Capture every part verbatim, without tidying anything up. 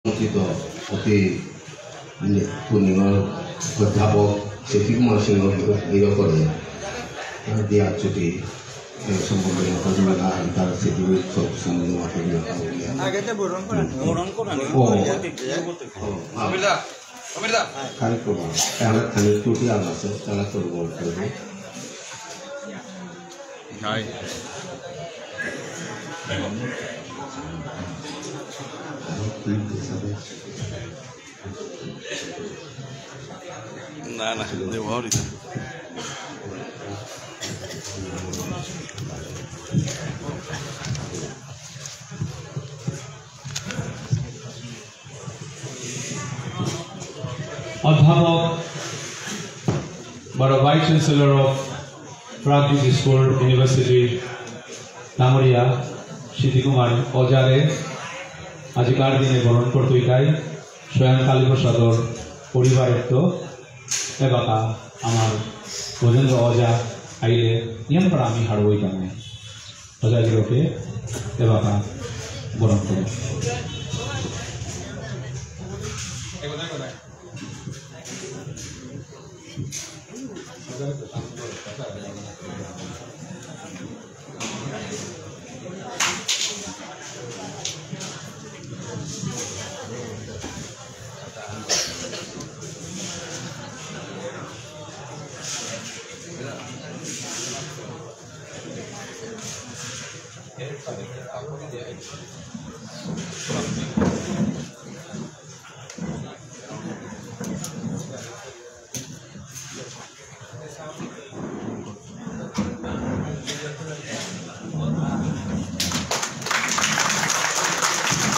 অতি পুণ্য অধ্যাপক সিদ্ধি কুমার সিংহ গিরকরে দিয়া চুটি সম্বন্ধে কথা বলা, তার স্মৃতি উৎসব সম্বন্ধে কথা বলা। আগে তো বরণ করা। বরণ করা। ও। ও, হ্যাঁ। কবিতা, কবিতা। খালি করবো। তাহলে খালি ত্রুটি আর আছে, তাহলে করবো, করবো। হাই। না, না, দেওয়া হইল না। অধ্যাপক বারো Vice Chancellor of Pragyothi School University ডাঙরিয়া সিদ্ধি কুমার ওঝারে আজিকার দিনে বরণ করতই তাই স্বয়ং কালীপ্রসাদর পরিবারেত্ত এবাকা আমার গজেন্দ্র ওঝা আইলে ইয়ান পর আমি হারবই কামে। ওঝা গিরকে এবাকা বরণ করে।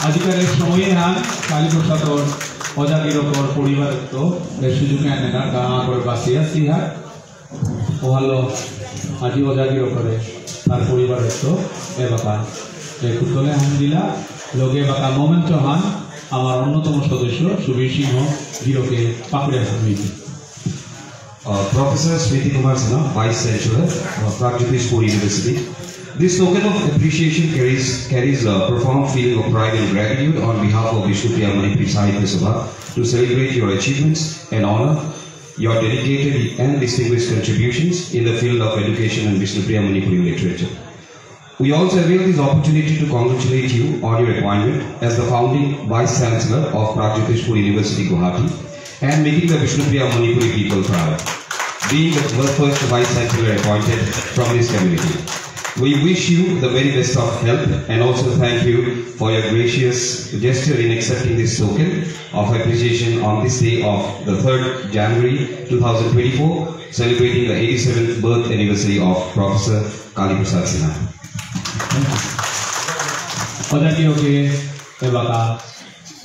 আজিকার এই সময়ে হান কালীপ্রসাদর ওঝা গিরকর পরিবারেত্ত এ সুযোগে আনে না, গাঙ করে বাসি আসি হার। ওহালো আজি ওঝা গিরকরে তার পরিবারেত্ত এবাকা এ কুতলে হান দিলা, লগে এবাকা moment হান আমার অন্যতম সদস্য সুবীর সিংহ গিরকে পাকড়ে হান হইতে। Uh, Professor Smriti Kumar Sinha, Vice Chancellor, uh, Pragjyotisha Puri University. This token of appreciation carries, carries a profound feeling of pride and gratitude on behalf of Bishnupriya Manipuri Sahitya Sabha to celebrate your achievements and honor your dedicated and distinguished contributions in the field of education and Bishnupriya Manipuri literature. We also avail this opportunity to congratulate you on your appointment as the founding Vice Chancellor of Pragjyotishpur University, Guwahati, and making the Bishnupriya Manipuri people proud, being the first Vice Chancellor appointed from this community. We wish you the very best of health and also thank you for your gracious gesture in accepting this token of appreciation on this day of the third January two thousand twenty-four, celebrating the eighty-seventh birth anniversary of Professor Kali Prasad Sinha. ওঝা গিরকে এবাকা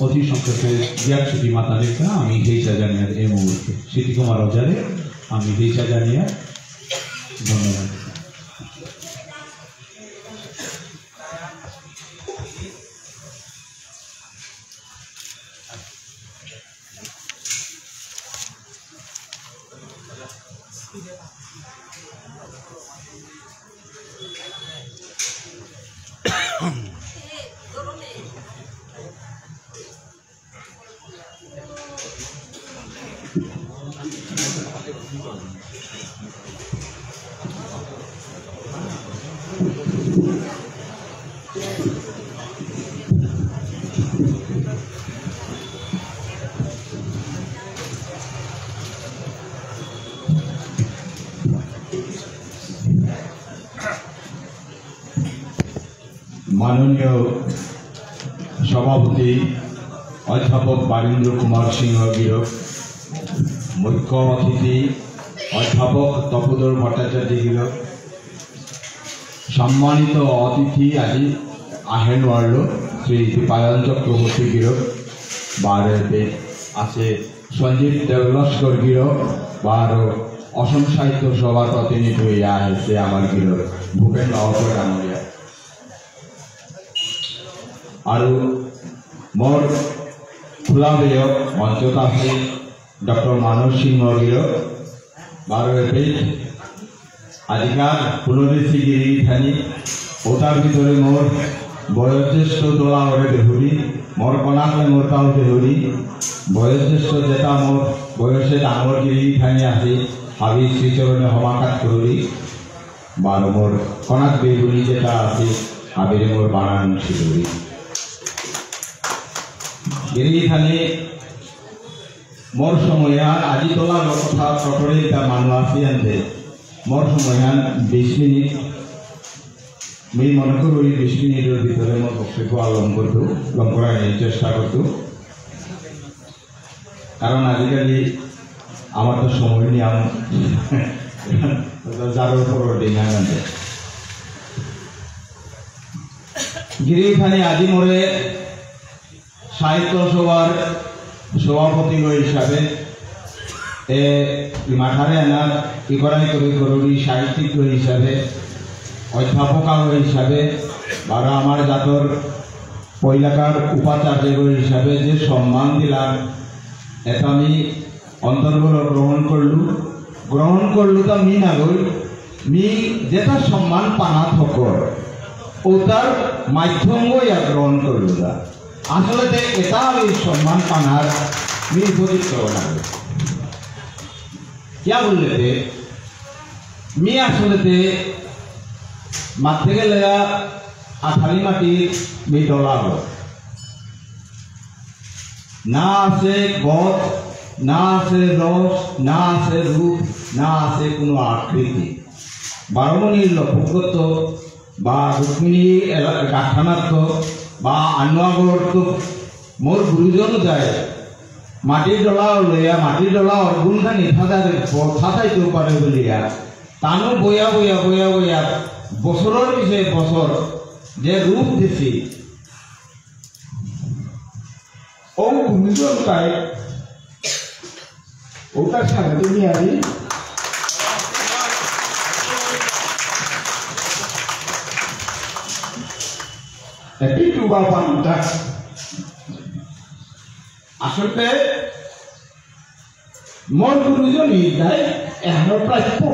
অতি সংক্ষেপে বিয়ার ছুটি মাতানিকা আমি হেইচা জানিয়ার এই মুহূর্তে সিদ্ধি কুমার ওঝারে আমি হেইচা জানিয়ার ধন্যবাদ। মাননীয় সভাপতি অধ্যাপক বারীন্দ্র কুমার সিংহ গিরক, মুখ্য অতিথি অধ্যাপক তপোধর ভট্টাচার্য গিরক, সম্মানিত অতিথি আজি আহেন ওয়ার্ল্ড শ্রী দীপায়ন চক্রবর্তী গিরক, বারো এপেই আছে সঞ্জিত দেবলস্কর গিরক, বারো অসম সাহিত্য সভার প্রতিনিধি হইয়া আহেসে আমার গিরক ভূপেন বাউকর ডাঙরিয়া। আৰু মোৰ খুলা বেয়ক মঞ্চত আছে ডক্টৰ মানস সিংহ গিৰক, বারো এপেই আজিকার পুনরেসি গিরি থানি, ওটার ভিতরে মোর বয়োজ্যেষ্ঠ দোলা ওরে দেহুরি, মোর কনাকলে মোর তাও দেহুরি, বয়োজ্যেষ্ঠ যেতা মোর বয়সে ডাঙর গিরি থানি আসি, হাবি শ্রীচরণে হমাকাত করুরি, বারো মোর কনাক বেগুনি যেতা আসি, হাবিরে মোর বানান শিলুরি। গিরি থানি মোর সময়হান আজি তোলা কথা কটরে তা মানু আসি আনতে, মোর সময়হান বিশ মিনিট, মি মনে করি বিশ মিনিটর ভিতরে মোর বক্তব্য লম করতু, লম করার চেষ্টা করতু। কারণ আজিকালি আমার তো সময় নিয়ে আমি যারোর পর দিন আনতে। গিরি থানি আজি মোরে সাহিত্য সভার সভাপতি হিসাবে, এ, ইমাঠারে আনার ইকরাই করে করুরি সাহিত্যিক হিসাবে, অধ্যাপক হিসাবে, বারো আমার জাতর পৈলাকার উপাচার্য হিসাবে যে সম্মান দিলাম, এটা আমি অন্তরগুলো গ্রহণ করলু, গ্রহণ করলু তা মি না গই, মি যেটা সম্মান পানা থকর, ওটার মাধ্যম ইয়া গ্রহণ করলু তা। আসলে তে এটা আমি সম্মান পানার মি উপযুক্ত না। কিয়া বুললে তে, মি আসলে তে মারতে গেলে আঠালি মাটি মি ডলাবো। না আছে গত, না আছে রস, না আছে রূপ, না আছে কোনো আকৃতি। বারমণির লক্ষগত বা রুক্মিণী এলা-, গাথানাত্ত বা আনোয়াগরত মোর গুরুজন যায়, মাটির ডলা লইয়া, মাটির ডলা অর্গুন খানি থাকার প-, থাকাইতেও পারে বলিয়া, তানু বয়া বয়া বয়া বয়া বছরর পিছে বছর যে রূপ দিছি, ও গুরুজন তাই, ওটার সামনে তুমি আমি একটু বাবা ওটা। আসলে মোর গুরুজন ইদায় এহানো প্রাপ্য।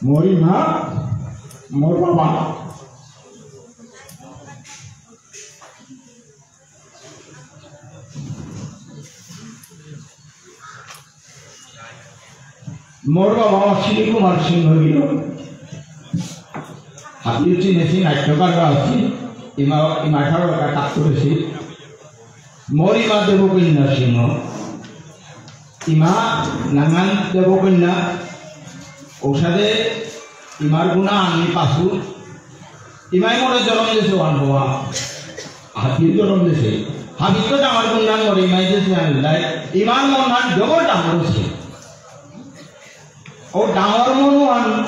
মোর ইমা, মোর বাবা। মোর বাবা অশ্বিনী কুমার সিংহ গিরক। হাবিও চিনেসি, নাট্যকার আছি। ইমা, ইমাঠারর কাজ করেসি। মোর ইমা দেবকন্যা সিংহ। ইমা নাঙহান দেবকন্যা। ঔসাদে ইমার গুণা আমি পাসু। ইমাই মোরে জনম দিছে ওহান হওয়া। হাবির জনম দিছে। হাবির তো ডাঙর গুণহান মোরে ইমাই দিছে আনলাই। ইমার মনহান জবর ডাঙর আছে। ও ডাঙর মনহান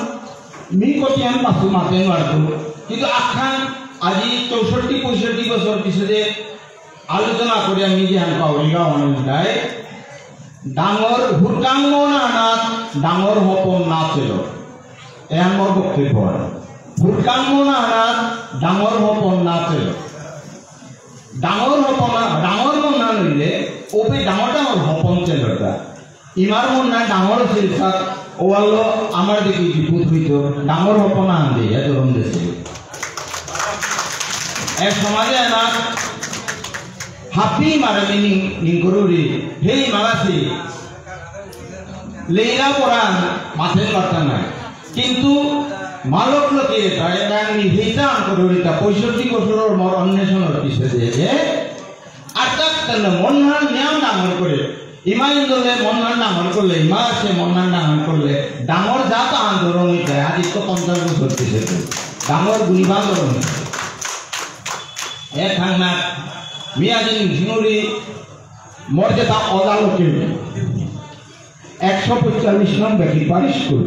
মি কতিহান পাসু মাতে নারতু। কিন্তু আখান আজি চৌষট্টি পঁয়ষট্টি বছর পিছে যে আলোচনা করে আমি যে হান পাউরিগা অনেক ডাঙর হুরকাং মন আনাত ডাঙর হপন না ছিল। এহান মোর বক্তব্য আর। হুরকাং মন আনাত ডাঙর হপন না ছিল। ডাঙর হপন, ডাঙর মন না লইলে, ওপে ডাঙর ডাঙর হপন ছিল তা। ইমার মন না ডাঙর ছিল তা, ওয়ালো আমার দিকে বিপুত হইতো, ডাঙর হপন আন দিয়ে, জরম দেশে। এক সমাজে না, হাবি মারে মিনিং, নিংকরুরি, হেই মারাসি, লেইলা পড়া মাতেন বার্তা নাই। কিন্তু মালক লোকে তাই ডাংনি হেইতা আঙ্করুরিতা পঁয়ষট্টি বছরর মোর অন্বেষণর পিছে যে, যে, আটাক তেনে মনহান নিয়াম ডাঙর করে। ইমা ইন্দলে মনহান ডাঙর করলে, ইমা আছে মনহান ডাঙর করলে, ডাঙর জাত আন্দোলন হইতে, আজ তো পঞ্চাশ বছর পিছে তো। ডাঙর গুণীবান ধরন হইতে। এ থাংনা, মিয়া জিন ঝিনুরি, মর্যাদা অদালকে। একশো পঁয়তাল্লিশ নং বেটি পারিশ স্কুল।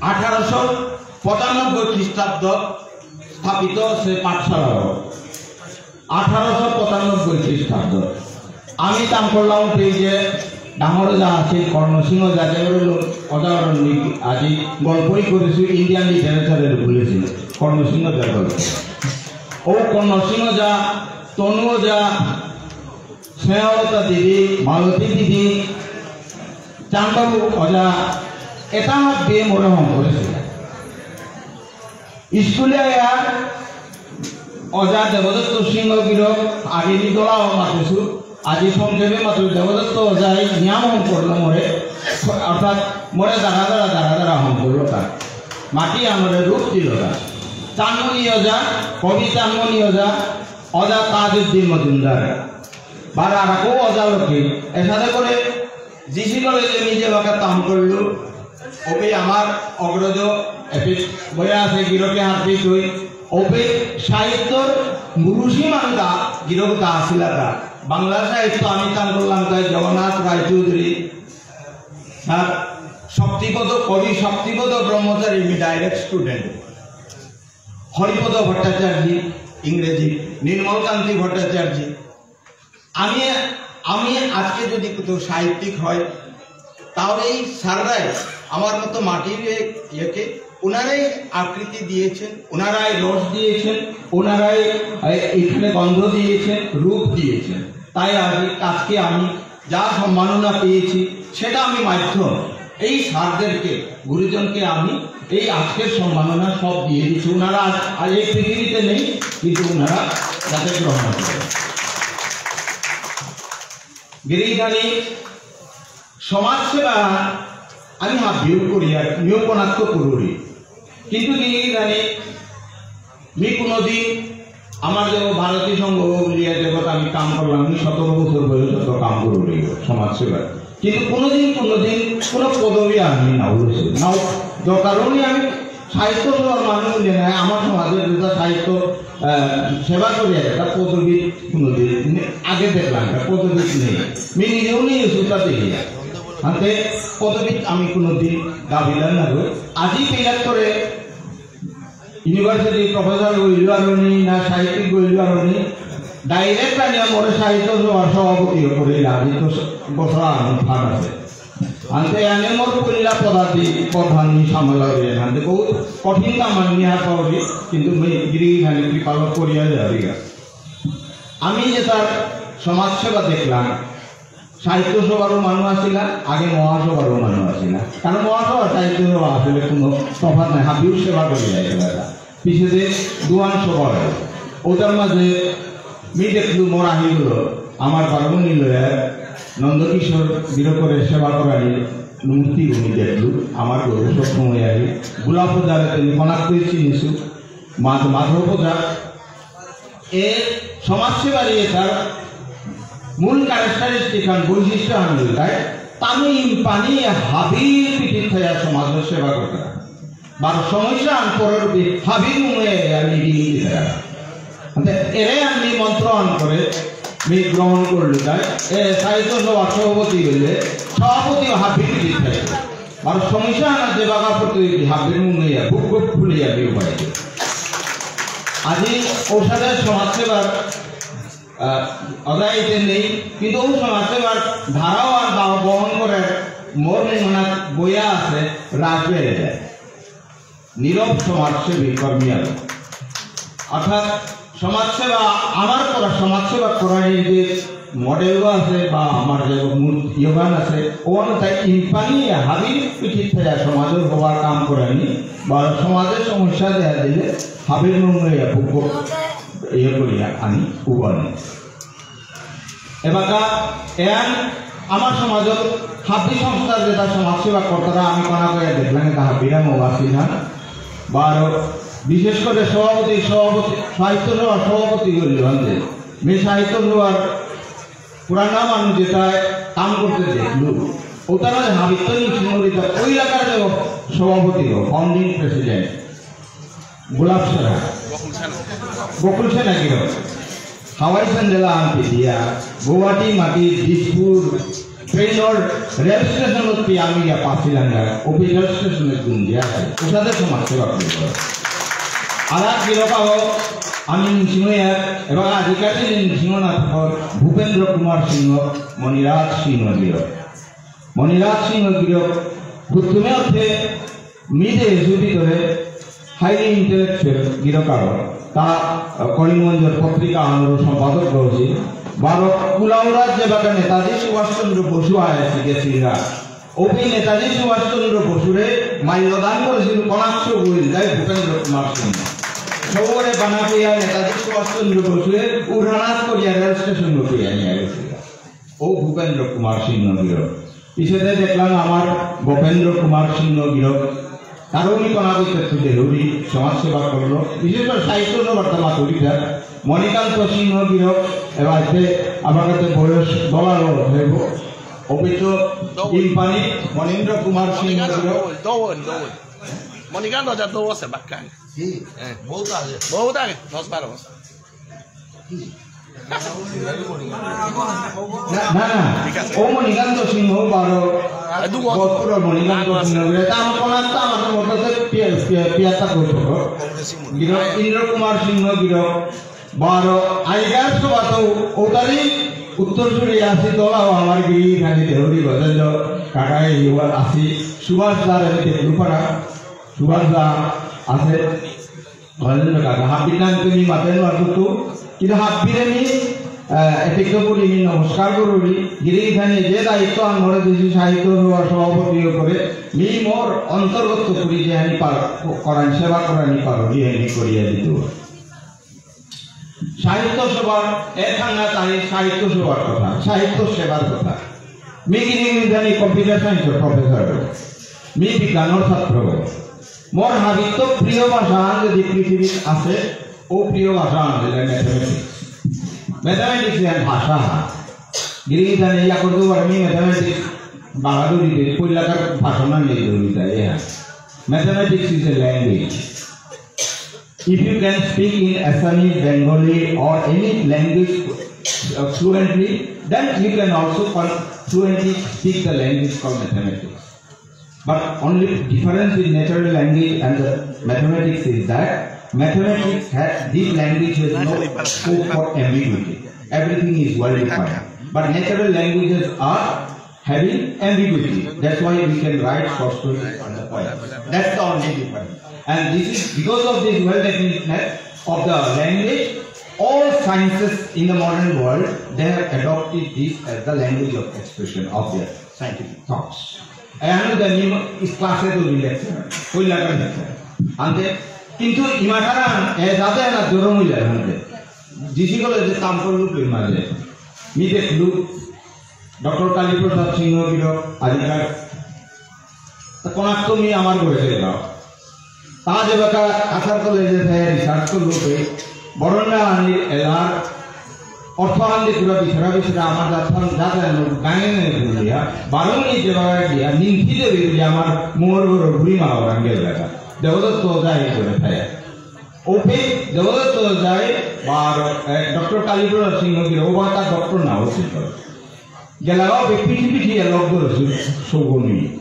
আঠারোশো পঁচানব্বই খ্রিস্টাব্দ স্থাপিত সে পাঠশালা। আঠারোশো পঁচানব্বই খ্রিস্টাব্দ। আমি তাম করলাম পেজে ডাঙর যা আছে কর্ণ সিংহ যা যে ওর লোক অজাগরণ নি-, আজি গল্পই করেছি ইন্ডিয়ান লিটারেচারের বলেছি কর্ণ সিংহ যা গল্প। ও কর্ণ সিংহ যা, তনু যা, স্নেহলতা দিদি, মালতী দিদি, চান্দবাবু ওঝা, এটা হাবিয়ে মোরে হঙ করেসিলা। স্কুলে আয়া অজা দেবদত্ত সিংহ গিরক আগে নিদলাও মাতেসু, আজি সংক্ষেপে মাত্র দেবদত্ত অজাই নিয়াম হঙ করল মোরে, অর্থাৎ মোরে দাঁড়া দাঁড়া দাঁড়া দাঁড়া হঙ করল তা। মাটি আমারে রূপ দিল তা। চানমুনি অজা, কবি চানমুনি অজা, অজা তাজউদ্দিন মজুমদার। বারো আরাকো অজা লোকে, এসাদে করে জি সি কলেজে নিজে বাকা কাম করলু। ওপে আমার অগ্রজ এপি বয়া আছে গিরকে হারপিত হই। ওপে সাহিত্যর মুরুষি মানদা গিরক দা আসিলা দা। বাংলা সাহিত্য আমি তান করলাম তাই জগন্নাথ রায়চৌধুরী, স্যার শক্তিপদ, কবি শক্তিপদ ব্রহ্মচারী, মি ডাইরেক্ট স্টুডেন্ট। হরিপদ ভট্টাচার্য, ইংরেজি, নির্মল কান্তি ভট্টাচার্য। আমি, আমি আজকে যদি কোথাও সাহিত্যিক হয়, তাহলে এই স্যাররাই আমার মতো মাটির এ-, ইয়েকে, ওনারাই আকৃতি দিয়েছেন, ওনারাই রস দিয়েছেন, ওনারাই এ-, এখানে গন্ধ দিয়েছেন, রূপ দিয়েছেন। তাই আজ, আজকে আমি যা সম্মাননা পেয়েছি, সেটা আমি মাধ্যম। এই স্যারদেরকে, গুরুজনকে আমি এই আজকের সম্মাননা সব দিয়ে দিচ্ছি। ওনারা আজ, আজ এই পৃথিবীতে নেই, কিন্তু ওনারা যাতে গ্রহণ করেন। গিরিধারী সমাজসেবা আমি হাবিও করি আর নিয়োগনাত্ম করুরি, কিন্তু গিরিধারী মি কোনোদিন আমার যে ভারতী সংঘ বুলিয়া যে কথা আমি কাম করলাম, আমি সতেরো বছর বয়স অত কাম করে রইল সমাজ সেবা। কিন্তু কোনোদিন, কোনোদিন কোনো পদবি আমি না উঠেছি, না দরকারও নেই। আমি সাহিত্য সভার মানুষ বুলিয়া নাই, আমার সমাজের যেটা সাহিত্য, আহ, সেবা করিয়া যেটা পদবি কোনোদিন নে-, আগে দেখলাম, এটা পদবি নেই। মি নিজেও নেই, সেটা দেখিয়া। হাতে পদবি আমি কোনোদিন দাবিদার না করি। আজি পেলাত করে ইউনিভার্সিটি প্রফেসর হইল আর উনি, না সাহিত্যিক হইল আর উনি, ডাইরেক্ট আনিয়া মোরে সাহিত্য সভার সভাপতি করে, আজি তো বছর আগে ফান আছে। আনতে আনে মোর পইলা পদাদি প্রধান নি সামলা হয়ে আনতে বহুত কঠিন কাম আনি আর পাওরি, কিন্তু মি গিরি খানি কৃপাল করিয়া যাবিগা। আমি যে তার সমাজসেবা দেখলাম, সাহিত্য সভারও মানুষ আসিলা, আগে মহাসভারও মানুষ আসিলা। কারণ মহাসভা সাহিত্য সভা আসলে কোনো তফাৎ নাই, হাবিও সেবা করে যায় এরা। পিছেদে দুয়ান সভা হয়। ওটার মাঝে মি দেখলু মোর আহিগুলো, আমার পার্বণী লয়া নন্দকিশোর গিরকরে সেবা করানি মূর্তি মি দেখলু, আমার গরু সব সময় আহি। গোলাপ পূজারে তিনি কনাক করে চিনিছু, মাধ-, মাধব পূজা, এ সমাজসেবার এটার মূল ক্যারেক্টারিস্টিক আর বৈশিষ্ট্য আমি তাই তানু ইম্পানি হাবির পিঠিত থাইয়া সমাজর সেবা করতে। বারো সমস্যা আন পরের রূপে হাবির মুঙে আমি দিয়ে দিতে। মানে এরে আমি নিমন্ত্রণ করে মি গ্রহণ করলু তাই। এ সাহিত্য সভার সভাপতি হইলে সভাপতি হাবির পিঠিত থাকে। বারো সমস্যা আনা যে বাগা প্রতিনিধি হাবির মুঙে বুক বুক ফুলিয়া বিয়ে পাইছে। আজি ঔষধের সমাজসেবার, আহ, অদায়িতে নেই, কিন্তু ও সমাজসেবার ধারাও আর দাও বহন করে মোর মনাত বইয়া আছে রাজবেড়ে যায়। নীরব সমাজসেবী কর্মী আমি। অর্থাৎ সমাজসেবা আমার করা, সমাজসেবা করার যে মডেল আছে বা আমার যে মূল ইয়োগান আছে, ও অনুযায়ী ইম্পানি হাবির পিঠিত থাইয়া সমাজের হওয়ার কাম করানি বা সমাজের সমস্যা দেখা দিলে হাবির মঙ্গে বুক ইয়ে করিয়া আমি উবানি। এবাকা এন আমার সমাজত হাবি সংস্থার যেটা সমাজসেবা কর্তারা আমি কনা করে দেখলাম, এটা হাবিরা মোবাসী না। বারো বিশেষ করে সভাপতি, সভাপতি, সাহিত্য সভার সভাপতি বলল যে মি সাহিত্য সভার পুরানা মানুষ যেটা কাম করতে দেখলু, ওটা না হাবিত্ত সিংহরিতা ওই এলাকার যে সভাপতি, ফাউন্ডিং প্রেসিডেন্ট, গোলাপ সেনা। বকুল সেনা। বকুল সেনা কি হয়? হাওয়াই স্যান্ডেল আনতে দিয়া, গুয়াহাটি মাটি, দিসপুর, ট্রেনর রেল স্টেশনত পি আমি গিয়া পাছিলাম গা, ওপি রেল স্টেশনে ঘুম দিয়া আছে, ওসাদে সমাজ সেবা করে। আর এক গিরক আগ, আমি নিংসিং এক, এবার আজিকালি নিংসিং না থাকর, ভূপেন্দ্র কুমার সিংহ, মণিরাজ সিংহ গিরক। মণিরাজ সিংহ গিরক, প্রথমে অর্থে মিদে এসু ভিতরে হাইলি ইন্টেলেকচুয়াল গিরক আগ। তা, আহ, করিমগঞ্জের পত্রিকা আহানর সম্পাদক রয়েছে। বারো কুলাউড়ার যে বাকা নেতাজি সুভাষচন্দ্র বসু আয়া গেছিলা। অভি নেতাজি সুভাষ চন্দ্র বসুরে মাল্যদান করেছিল কনাকচৌ বুলিয়া ভূপেন্দ্র কুমার সিংহ। সৌরে বানা কইয়া নেতাজি সুভাষ চন্দ্র বসুরে উড়ানাত করিয়া রেল স্টেশন করিয়া নিয়ে গেছিল। ও ভূপেন্দ্র কুমার সিংহ গিরক। পিছেতে দেখলাম আমার গোপেন্দ্র কুমার সিংহ গিরক। তারও আমি কনা কইতে একটু দেহুরি সমাজসেবা করলো। বিশেষ করে সাহিত্য সভার তামা কবিতা। মণিকান্ত সিংহ গিরক, এবার যে আমার কাছে বয়স বলারও হইব। অভিত ইম্পানি, মনীন্দ্র কুমার সিংহ গিরক। দৌন, দৌন। মণিকান্ত যা দৌ আছে বাক্কা। কি? হ্যাঁ। বহুত আগে। বহুত আগে, দশ বারো বছর। কি? না, না, না। ঠিক আছে। ও মণিকান্ত সিংহ বারো, আর দু বছর। গহপুরর মণিকান্ত আর সিংহ গিরক। তা আমার কোন একটা আমার মতো সে পিয়া-, পিয়া-, পিয়াতা করতো। গিরক, ইন্দ্র কুমার সিংহ গিরক। বারো, আগেকার সভাত ওতারি উত্তরসূরি আসি তোলাও আমার গিরি খানি দেহুরি গজেন্দ্র কাকাই ইউয়ার আসি সুভাষ দার আমি দেখলু পারা। সুভাষ দা আছে। গজেন্দ্র কাকা, হাবির নাম তুমি মাতেন মাতুতু। কিন্তু হাবিরে আমি, আহ, এপিক করি আমি নমস্কার করুরি। গিরি খানি যে দায়িত্ব আমার দেশি সাহিত্য সভার সভাপতি করে, মি মোর অন্তর্গত করি যে আমি পার-, করানি, সেবা করানি পারুরি আমি করিয়া দিতু। সাহিত্য সভার এ থাঙ্গা তাই সাহিত্য সভার কথা, সাহিত্য সেবার কথা। মি গিরি গিথানি computer science professor। মি বিজ্ঞানর ছাত্র। মোর হাবিত্ত প্রিয় ভাষা যদি পৃথিবীত আছে, ও প্রিয় ভাষা আনলে mathematics। Mathematics এহান ভাষা। গিরি গিথানি ইয়া করতে পারে, মি mathematics বাহাদুরি দে, কইলাকার ভাষা না নেই দৌড়ি যায়, এ। Mathematics is a language. If you can speak in Assamese, Bengali, or any language uh, fluently, then you can also con- fluently speak the language called mathematics. But only difference in natural language and the mathematics is that mathematics has, this language has no scope for ambiguity. Everything is well defined. But natural languages are having ambiguity. That's why we can write short stories on the point. That's the only difference. And this is because of this well definiteness of the language, all sciences in the modern world, they have adopted this as the language of expression of their scientific thoughts. And the new is class এ তো লেকচার, ওই লেখার লেকচার। আনতে কিন্তু ইমাঠারান এ যাতে না জোরম হইলে আনতে। জিসি কলেজে তাম করলু প্রেম মাঝে। মি দেখলু ডক্টর কালীপ্রসাদ সিংহ গিরক আজিকার তা কোনাক তুমি আমার ঘরে চলে যাও। তা যেবাকা আসার কলেজে থাকে রিসার্চ করলু পে বরন্ডা আনি এলার অর্থ আনতে পুরা বিছারা বিছারা আমার জাতফান জাত আনো গাঙে গাঙে ঘুরিয়া বারো মিনিট যেবাকা গিয়া নিমকি দেবে বলে আমার মোর ঘর ঘুরি মা ওরাং গেল দেখা। দেবদত্ত যাই করে থাকে। ওপে দেবদত্ত যায় বা, এ, ডক্টর কালীপ্রসাদ সিংহ গিরক, ওবা তার ডক্টর না হচ্ছে তো। গেলাগাঁও পে পিঠি পিঠি এ লগ করেছে সৌগনি।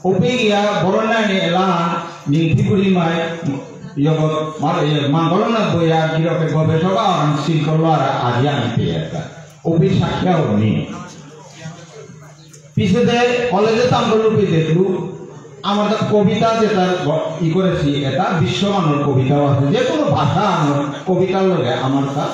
ওপে গিয়া বড় নাইনে এলা নিংথিপুরি মাই, ইয়গ, মার, ইয়ে, মাঙ্গলনাথ বইয়া গিরকে গবেষক আর সিল করলো আর আজি আমি পেয়ে একটা। ওপে সাক্ষী হনি। পিছেতে কলেজে তাম করলু পি দেখলু, আমার তা কবিতা যেটা ব-, ই করেছি, এটা বিশ্বমানের কবিতাও আছে। যে কোনো ভাষা আমার কবিতার লগে আমার তা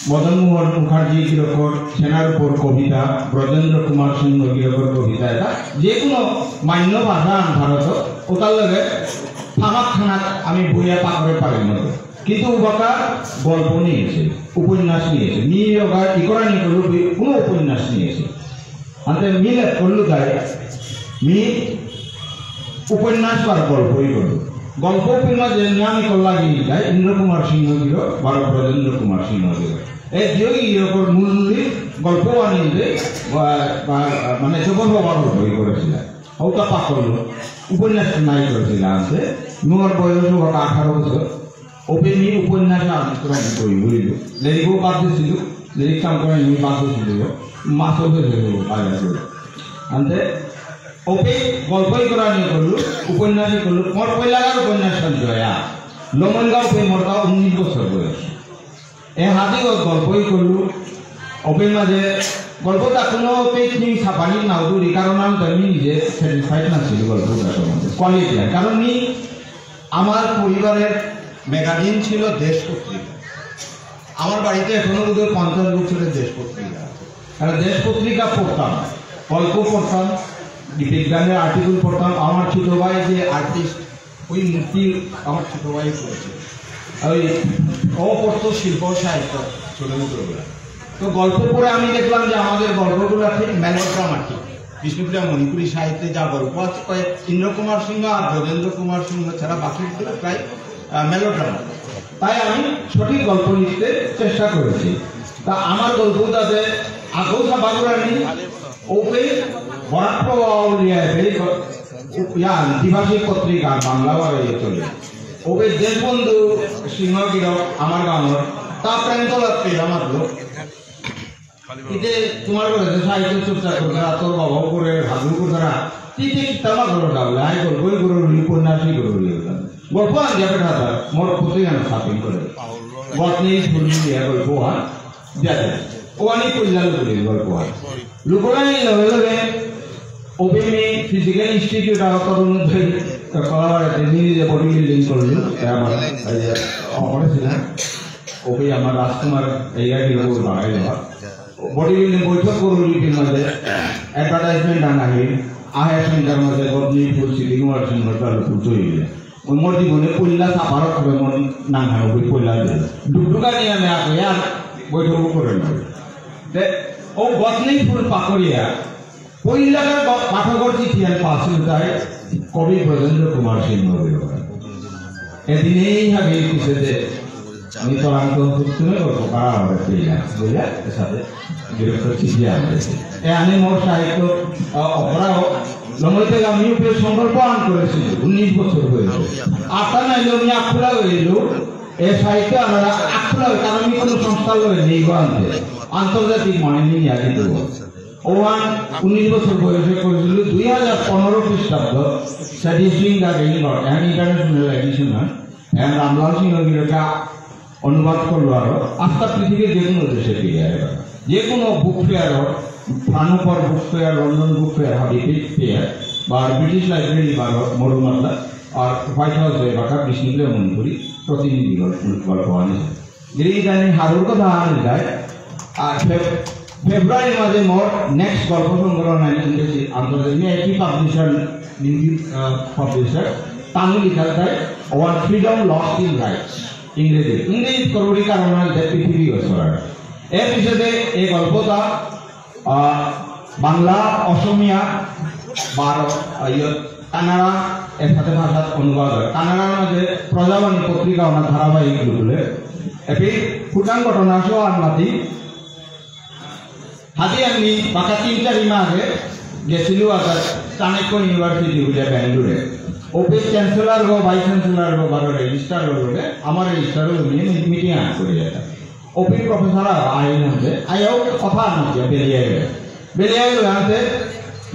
মদন মোহন মুখার্জি গিরকর সেনার উপর কবিতা, ব্রজেন্দ্র কুমার সিংহ গিরকর কবিতা, এটা যে কোনো মান্য ভাষা আন ভারত, ওটার লগে থামাক থানাক আমি বইয়া পাকরে পারি মতো। কিন্তু উবাকা গল্প নিয়ে এসে, উপন্যাস নিয়ে এসে, মি ওগা ইকরা নিয়ে করলো, কোনো উপন্যাস নিয়ে এসে। আনতে মিলে করলু তাই, মি উপন্যাস আর গল্পই করলু। গল্প উপন্যাস যে নামই করলা গিয়ে যায়, ইন্দ্র কুমার সিংহ গিরক, বারো ব্রজেন্দ্র কুমার সিংহ গিরক। এ দিয়েই এরকম মূল মূলই গল্প আনিয়ে, বা, বা, মানে, জবর বাবা গল্পই করেছিল। ওটা পাকড়লো, উপন্যাস নাই করেছিল আনতে। মোর বয়স হলো আঠারো বছর। ওপে নি উপন্যাস আনতে তোরা বই বইল। লেরিকও বাদ দিছিল, লেরিক কাম করে নি বাদ দিছিল। মাসও হয়ে গেল, পাঁচ বছর। আনতে, ওপে গল্পই করা নিয়ে করলো, উপন্যাসই করলো। মোর পয়লাকার উপন্যাস সঞ্জয়া। লমনগাঁও পে মোর তা উনিশ বছর বয়স। এ হাদিও গল্পই করলু, ওপে মাঝে গল্পটা কোনো পেজ নিয়ে ছাপানি না হতো, এই কারণে আমি তো আমি নিজে স্যাটিসফাইড না ছিল গল্পটা সম্বন্ধে, কোয়ালিটি। আর কারণ নি আমার পরিবারের ম্যাগাজিন ছিল দেশ পত্রিকা। আমার বাড়িতে এখনো বোধহয় পঞ্চাশ বছরের দেশ পত্রিকা আছে। কারণ দেশ পত্রিকা পড়তাম, গল্প পড়তাম, বিজ্ঞানের আর্টিকেল পড়তাম, আমার ছোট ভাই যে আর্টিস্ট, ওই মূর্তি আমার ছোট ভাই করেছে। ওই ও পড়তো শিল্প সাহিত্য, ছোট ছোট গুলা। তো গল্প পড়ে আমি দেখলাম যে আমাদের গল্পগুলো ঠিক মেলোড্রামাটিক। বিষ্ণুপ্রিয়া মণিপুরী সাহিত্যে যা গল্প আছে, প্রায় ইন্দ্র কুমার সিংহ আর ব্রজেন্দ্র কুমার সিংহ ছাড়া বাকি প্রায় মেলোড্রামা। তাই আমি সঠিক গল্প লিখতে চেষ্টা করেছি। তা আমার গল্প যাতে আগেও ছাপা করানি, ওকে বরাক প্রবাহ উলিয়া এবে ইয়া দ্বিভাষিক পত্রিকা বাংলা বারো ইয়ে চলে। ওকে দেশবন্ধু সিংহ গিরক আমার গাঙর, তা প্রেমতলা পেলাম আতলো। ইতে তোমার ঘরে যে সাহিত্য চর্চা করতারা, তোর বাবাও করে, ভাগু করতারা, তুই যে কিতাবা করো না বলে, আই করবো, ওই করো, উপন্যাসই করো, গল্প আন যাবে ঠাতা, মোর পুতই আন shopping করে। গত নেই ফুল নিয়ে গল্প আন, যাবে। ও আনি কইলা লোক গল্প আন। লোকরা এই লগে লগে ওপেনে ফিজিক্যাল ইনস্টিটিউট আর তরুণ ধরে কলাবারে নিজে বডি বিল্ডিং করলো। এ আমার, এই যে, অপারেশন, ওকে আমার রাজকুমার এই আর কি লোক বাড়াই দেওয়া। বডি বিল্ডিং বৈঠক করলো লিপির মাঝে, অ্যাডভার্টাইজমেন্ট আনা হইল, আহে সন্ধ্যার মাঝে গদনি ফুল সিটি কুমার সিংহ তার ফুল তৈরি। ওই মোর জীবনে পল্লা সাপারত করে মোর নাঙহানো বই পল্লা দিল। ডুকডুকা নিয়ে আমি আগে আর বৈঠকও করে নেব। তে ও গদনি ফুল পাকড়িয়া পইলাকার গ-, পাঠকর চিঠি আর পাসিল তাই কবি ব্রজেন্দ্র কুমার সিংহ দেব। এদিনেই হাবি পিছেতে আমি তরান্ত তুমি গল্প করা হবে পেইলা, বুঝলা? এসাদে বিরক্ত চিঠি আনতেছে। এ আমি মোর সাহিত্য, আ, অপরাধ লমইতে আমি উপরে সংকল্প আন করেছি, উনিশ বছর হয়েছে। আতা নাইলে আমি আখুলা হইল, এ সাহিত্য আমরা আখুলা হই, কারণ আমি কোনো সংস্থা লড়ে নেই গো আনতে। আন্তর্জাতিক মানে নিয়ে আগে দেবো। ওয়ান উনিশ বছর বয়সে করেছিল দুই হাজার পনেরো খ্রিস্টাব্দ, Satisfying the Rain God, an international edition, হ্যাঁ? And রামলাল সিংহ গিরকা অনুবাদ করলো আরো, আস্তা পৃথিবীর যে কোনো দেশে পেয়ে যাবে। যে কোনো বুক ফেয়ার হোক, ফ্রানুপর book fair, London book fair, হাবি পেয়ার, বা ব্রিটিশ লাইব্রেরি বা মরুমাতলা, আর হোয়াইট হাউস হয়ে বাঁকা বিষ্ণুপ্রিয়া মণিপুরী প্রতিনিধি গল্প, গল্প আনেছে। গিরি ইদানিং হারুর কথা আহান যায়। আর ফেব-, ফেব্রুয়ারির মাঝে মোর নেক্সট গল্প সংকলন আনি ইংরেজি আন্তর্জাতিক একই পাবলিশার, হিন্দি, আহ, পাবলিশার, তামিল লিখার তাই one freedom lost in rights, ইংরেজি। ইংরেজি করুরি কারণ হচ্ছে পৃথিবী গছরার। এর পিছনে এই গল্পটা আহ, বাংলা, অসমীয়া, বারো, আহ, ইয়ত, কানাড়া, এর সাথে ভাষাত অনুবাদ হয়। কানাড়ার মাঝে প্রজাবাণী পত্রিকা ওনার ধারাবাহিক রূপে। এপি ফুটান ঘটনা সহ আর মাতি। হাতি আমি বাকা তিন চারি মাহ আগে গেছিলু আবার চাণক্য ইউনিভার্সিটি বুলে বেঙ্গালুরে। অফিস চ্যান্সেলর গো, ভাইস চ্যান্সেলর গো, বারো রেজিস্ট্রার গো বুলে, আমার রেজিস্ট্রার গো নিয়ে মি-, মিটিং আন করি যেতা। অফিস প্রফেসর আইন আনতে, আইয়াও কথা আনতে বেরিয়ে গেল। বেরিয়ে গেল আনতে,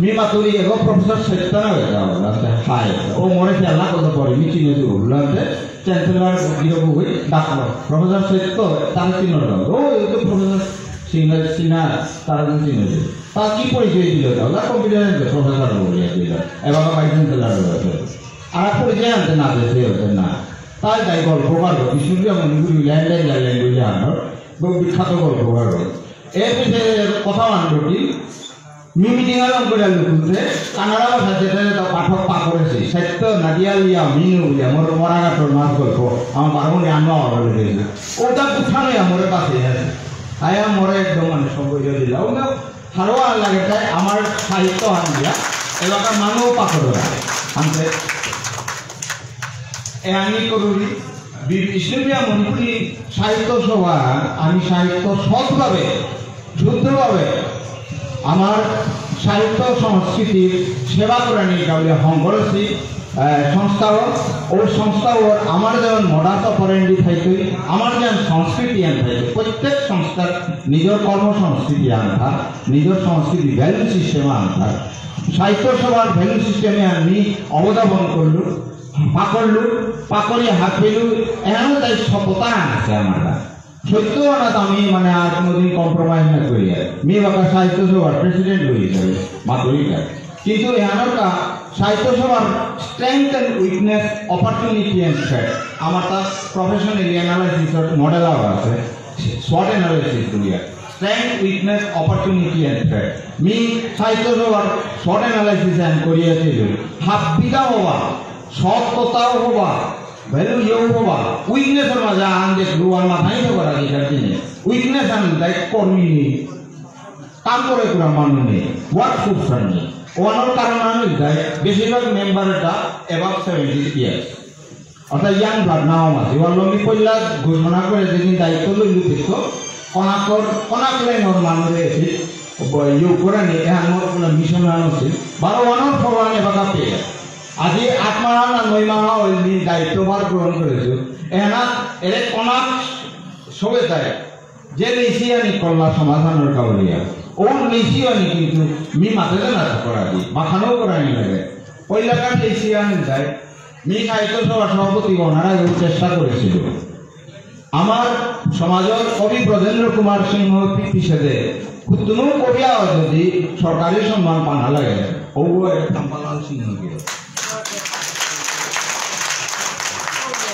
মি মাতুরি এগো প্রফেসর সত্য না হয়ে যাও, আনতে হাই। ও মরে খেয়াল না করতে পারে, মি চিনে দিব, আনতে চ্যান্সেলর গিরক হই ডাকলো। প্রফেসর সত্য, তার চিনে দাও। ও, এই তো প্রফেসর সিনহা, সিনহা, তার চিনে দিব। তা কি পরিচয় দিল দাও? না, কম্পিউটার প্রফেসর বলে দিল। এবার ভাইস চ্যান্সেলর হয়ে গেল। আর পরিচয় আনতে না দিয়েছে, ওদের না। তাই তাই গল্পকার, Bishnupriya Manipuri land land land land আনলো। বহু বিখ্যাত গল্পকার। এর বিষয়ে কথা মানবটি, মি মিটিং আলম করে লুকুতে, কানাড়া ভাষা যেটা যেটা পাঠক পাকরেছি, সত্য নাদিয়ালিয়া মিনু বুলিয়া, মোর মরাঘাটর মাছ গল্প, আমার বারো মনে আনো আবার লেগে গেছে। ওটা কোথায় মোরে পাশে আছে। আয়া মোরে একদম মানে সব বই দিলা। ওটা হারোয়া লাগে তাই আমার সাহিত্য হান দিয়া, এলাকার মানুষ পাকড়া। আনতে এ আমি করুরি বি-, বিষ্ণুপ্রিয়া মণিপুরী সাহিত্য সভা, আমি সাহিত্য সৎভাবে, শুদ্ধভাবে আমার সাহিত্য সংস্কৃতির সেবা করানি কাবলে হঙকরেছি, আহ, সংস্থাও, ও সংস্থাও আমার যেমন modus operandi থাইতই, আমার যেমন সংস্কৃতি আন থাইতই, প্রত্যেক সংস্থার নিজের কর্মসংস্কৃতি আন থাক, নিজের সংস্কৃতি ভ্যালু সিস্টেম আন থাক। সাহিত্য সভার ভ্যালু সিস্টেমে আমি অবদাপন করলু, পাকড়লু, পাকড়িয়া হাত পেলু, এহানো তাই সততা আছে আমার। সত্য না তো আমি মানে আর কোনোদিন কম্প্রোমাইজ না করি আর। মি বাকা সাহিত্য সভার প্রেসিডেন্ট হয়ে যাবে, মাতুরিটা। কিন্তু এহানোর কা সাহিত্য সভার strength and weakness, opportunity and threat, আমার তা প্রফেশনালি অ্যানালাইসিস আর মডেল আবার আছে, SWOT অ্যানালাইসিস দুইয়া। Strength, weakness, opportunity and threat. Me সাহিত্য সভার SWOT analysis এহান করিয়াছিল। হাব্বিতা হবা, সত্যতাও হবা, value ইয়েও হবা, weakness এর মাঝে আন দেখলু, আর মাথায় তো করা কি কার দিনে। Weakness আন দেখ কর্মী নেই, কাম করে পুরা মানুষ নেই, workforce নেই। ওয়ানোর কারণ আন দেয়, বেশিরভাগ মেম্বার এটা above seventy years। অর্থাৎ young blood নাও আছে। ওয়ার লম্বি পইলা ঘোষণা করে যেদিন দায়িত্ব লইল দিত, কনাকর, কনাক লেনর মানুরে এসে, ব-, ইয়ে করে নি, এহান মোর কোনো মিশন আন আছে। বারো ওয়ানোর ফরওয়ান এবাকা পেয়ে। আজি আট মাহ না নয় মাহ হইল নি দায়িত্বভার গ্রহণ করেছে। এহানা এরে কনাক সবে যায়। যে লেসিয়ানি কল্লা সমাধানর কাউরিয়া। ওর লেসিয়ানি কিন্তু মি মাতে না করা দি, মাখানো করানি লাগে। পইলাকার লেসিয়ানি যায়। মি সাহিত্য সভার সভাপতি ওনারা এও চেষ্টা করেছিল। আমার সমাজর কবি ব্রজেন্দ্র কুমার সিংহ পি-, পিছেদে কুতুনু কবিয়া যদি সরকারি সম্মান পানা লাগে, ও এক চাম্পালাল সিংহ গিরক।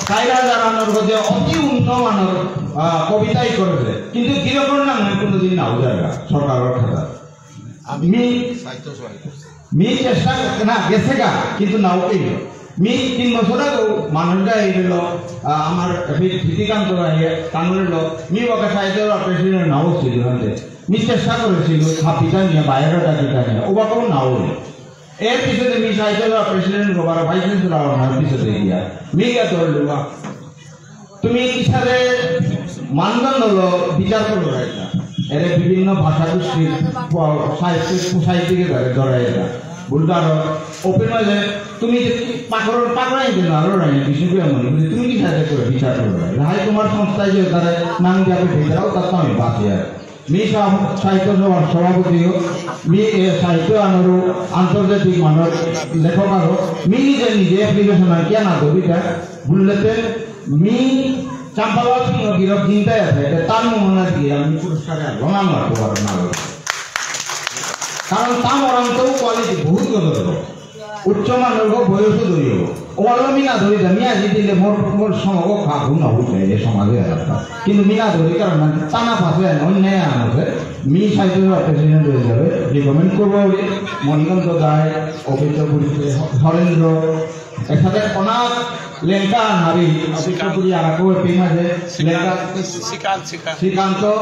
চার হাজার আনোর মধ্যে অতি উন্নত মানর, আহ, কবিতাই করেছে, কিন্তু গিরকর নাম কোনোদিন নাও যাবে সরকারের খাতা। আমি মি সাহিত্য সভায় করছি। মি চেষ্টা না গেছে গা, কিন্তু নাও পেল। মি তিন বছর আগে মানুষটা এই হলো, আহ, আমার ভি-, ভীতিকান্ত রায়, তানুর হলো, মি ওকে সাহিত্য প্রেসিডেন্ট নাও ছিল, জানতে। মি চেষ্টা করেছিল, হাপিটা নিয়ে, বাইরেটা কিটা নিয়ে, ও বাবাও নাও হলো। এর পিছনে মি সাহিত্য প্রেসিডেন্ট গোবার ভাইস চ্যান্সেলর আমার পিছনে গিয়া, মি গিয়া ধরলুয়া। তুমি কিসারে মানদণ্ড হলো বিচার করো এটা। এরে বিভিন্ন ভাষা গোষ্ঠীর প-, সাহিত্যিক, সাহিত্যিকের ঘরে ধরে এটা। বুলতারো, ওপেন হয়ে যায়, তুমি যে পাকড়, পাকড়াই দিন আরো রাই, বিষ্ণুপ্রিয়া মণিপুরী, তুমি কিসারে করে বিচার করো? রাই তোমার সংস্থায় যে তারা নাম যাবে, ভেতরাও তার তো আমি বাঁচি আর। মি সহ-, সাহিত্য সভার সভাপতিও, মি এ সাহিত্য আনোরও আন্তর্জাতিক মানর লেখক আরো, মি নিজে নিজে অ্যাপ্লিকেশন আর কেন না দেবিতা, বুললেতে মি চাম্পালাল সিংহ গিরক চিন্তায় আছে, এটা তার নমুনা দিয়ে আমি পুরস্কারে আর গণাম আর তোমার না। কারণ তা মরান্ত কোয়ালিটি বহুত গজব। উচ্চ মানর গো বয়স দইও। ওয়ালো মিনা ধরি দা, মিয়া জি দিলে মোর, মোর সমগ খাবু না হইতে এ সমাজে আর একটা। কিন্তু মিনা ধরি কারণ না, তানা পাশে অন্যায় আনছে। মি সাহিত্য সভার প্রেসিডেন্ট হয়ে যাবে, রিকমেন্ড করবো ওরে। মণিকান্ত দায়, অভিজ্ঞ পুরী, হরেন্দ্র, এর সাথে অনাথ লেঙ্কা হাবি, অভিজ্ঞ পুরী আর কেউ এপি মাঝে, লেঙ্কা শ্রীকান্ত, শ্রীকান্ত, শ্রীকান্ত,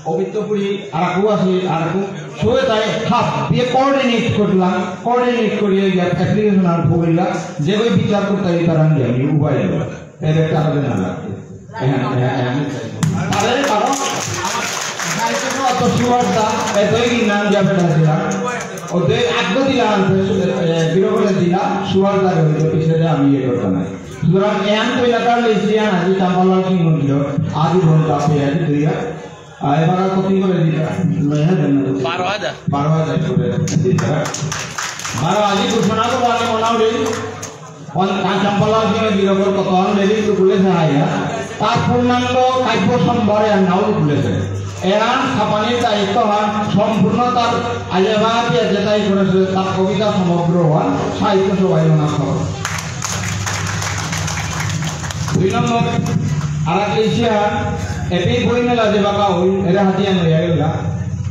অবিদ্যপুরী আরাকু আছে, আরাকু সবে তাই হাত দিয়ে কোঅর্ডিনেট করলাম, কোঅর্ডিনেট করিয়া গিয়া অ্যাপ্লিকেশন আর ভুগিলা, যে ওই বিচার করতে এই তারা নিয়ে আমি উবাই এলো। এর একটা আলাদা না লাগবে। হ্যাঁ, হ্যাঁ, হ্যাঁ, আমি চাই। আরে বাবা, সাহিত্য সভা তো সুয়ার্তা, এতই কি নাম যাবে না দিলা। ওদের আগ্রহ দিলা আনতে, এ, বিরোধ দিলা, সুয়ার্তা রইল, পিছনে আমি ইয়ে করতে নাই। সুতরাং এহান তো এলাকার লেসিয়ান আজি চাম্পালাল সিংহ দিল, আজি বলতে আপনি আজি দুইয়া, আহ, এবার আর কপি করে দিতে, নয় হাজার না তো। বারো হাজার। বারো হাজার করে দিতে। বারো আজি ঘোষণা তো বারো মনাও রে। অন কাঞ্চনপালা সিংহ গিরকর কত আন লেরিক তুলেছে আইয়া। তার পূর্ণাঙ্গ কাব্য সম্ভারে আর নাও তুলেছে। এরা ছাপানির দায়িত্ব হয় সম্পূর্ণ তার আজেবাকে যেটাই করেছে তার কবিতা সমগ্র হওয়ার সাহিত্য সভায় ওনার খবর। দুই নম্বর, আর এক লিখছে, এপি বই মেলা যে বাবা ওই এরা হাতিয়া নয়া গেল।